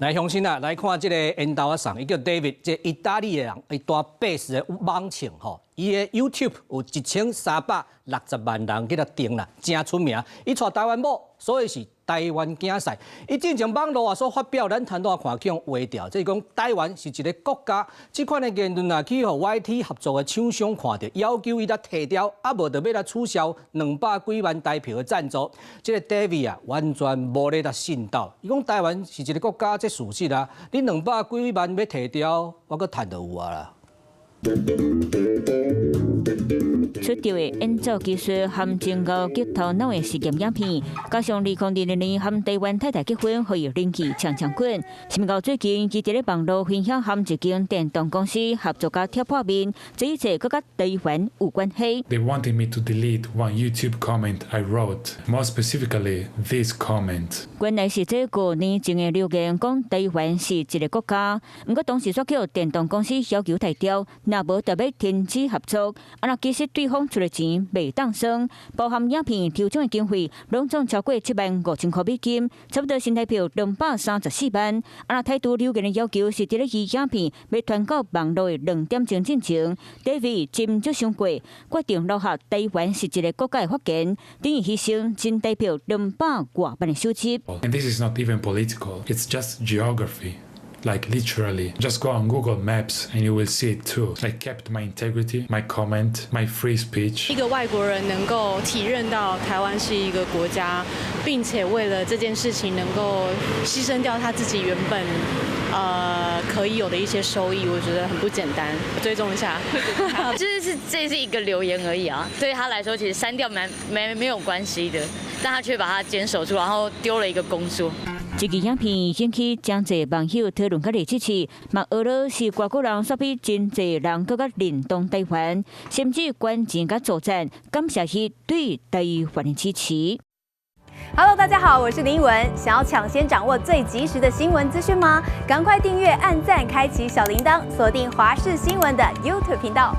來鄉親啊，來看這個緣投仔送，伊叫 David，這個意大利的人，伊彈貝斯的網唱吼，伊的 YouTube 有1360萬人去共訂啦，誠出名。伊娶台灣某，所以是台灣囝婿。伊進前網路啊所發表，咱頭拄仔看去予劃掉，這是講台灣是一個國家。這款的言論啊，去予 YT 合作的廠商看著，要求伊來提掉，啊無就欲來取消200幾萬台票的贊助。這個 David 啊，完全無咧來信道。伊講台灣是一個國家，這事實啊，你200幾萬欲提掉，我閣趁就有啊啦。出著的演奏技術含真𠢕激頭腦的實驗影片，加上2022年和台灣太太結婚，予伊人氣強強滾。甚至到最近，伊佇咧網路分享和一間電動公司合作共拆破面，這一切閣佮台灣有關係。 They wanted me to delete one YouTube comment I wrote, more specifically this comment. 原來是這5年前的留言，講台灣是一個國家，毋過當時煞予電動公司要求提掉，若無就欲停止合作。啊，若其實對方出的錢袂當算，包含影片抽獎的經費，攏總超過75,000箍美金，差不多新台票234萬。啊，若態度留言的要求是佇咧伊影片欲傳到網路的2點鐘進前，David 斟酌想過，決定留下台灣是一個國家的發言，等於犧牲新台票200外萬的收入。 And this is not even political, it's just geography. Like literally, just go on Google Maps and you will see it too. I kept my integrity, my comment, my free speech. 一個外國人能夠體認到台灣是一個國家，並且為了這件事情能夠犧牲掉他自己原本可以有的一些收益，我覺得很不簡單。追蹤一下，就是這是一個留言而已啊，對他來說其實刪掉蠻沒有關係的，但他卻把它堅守住，然後丟了一個工作。這支影片引起誠濟網友討論佮支持，嘛學了是外國人煞比真濟人閣較認同台灣，甚至捐錢佮助贊，感謝伊對台灣的支持。 Hello，大家好，我是林文。想要搶先掌握最及時的新聞資訊嗎？趕快訂閱、按讚、開啟小鈴鐺，鎖定華視新聞的 YouTube 頻道。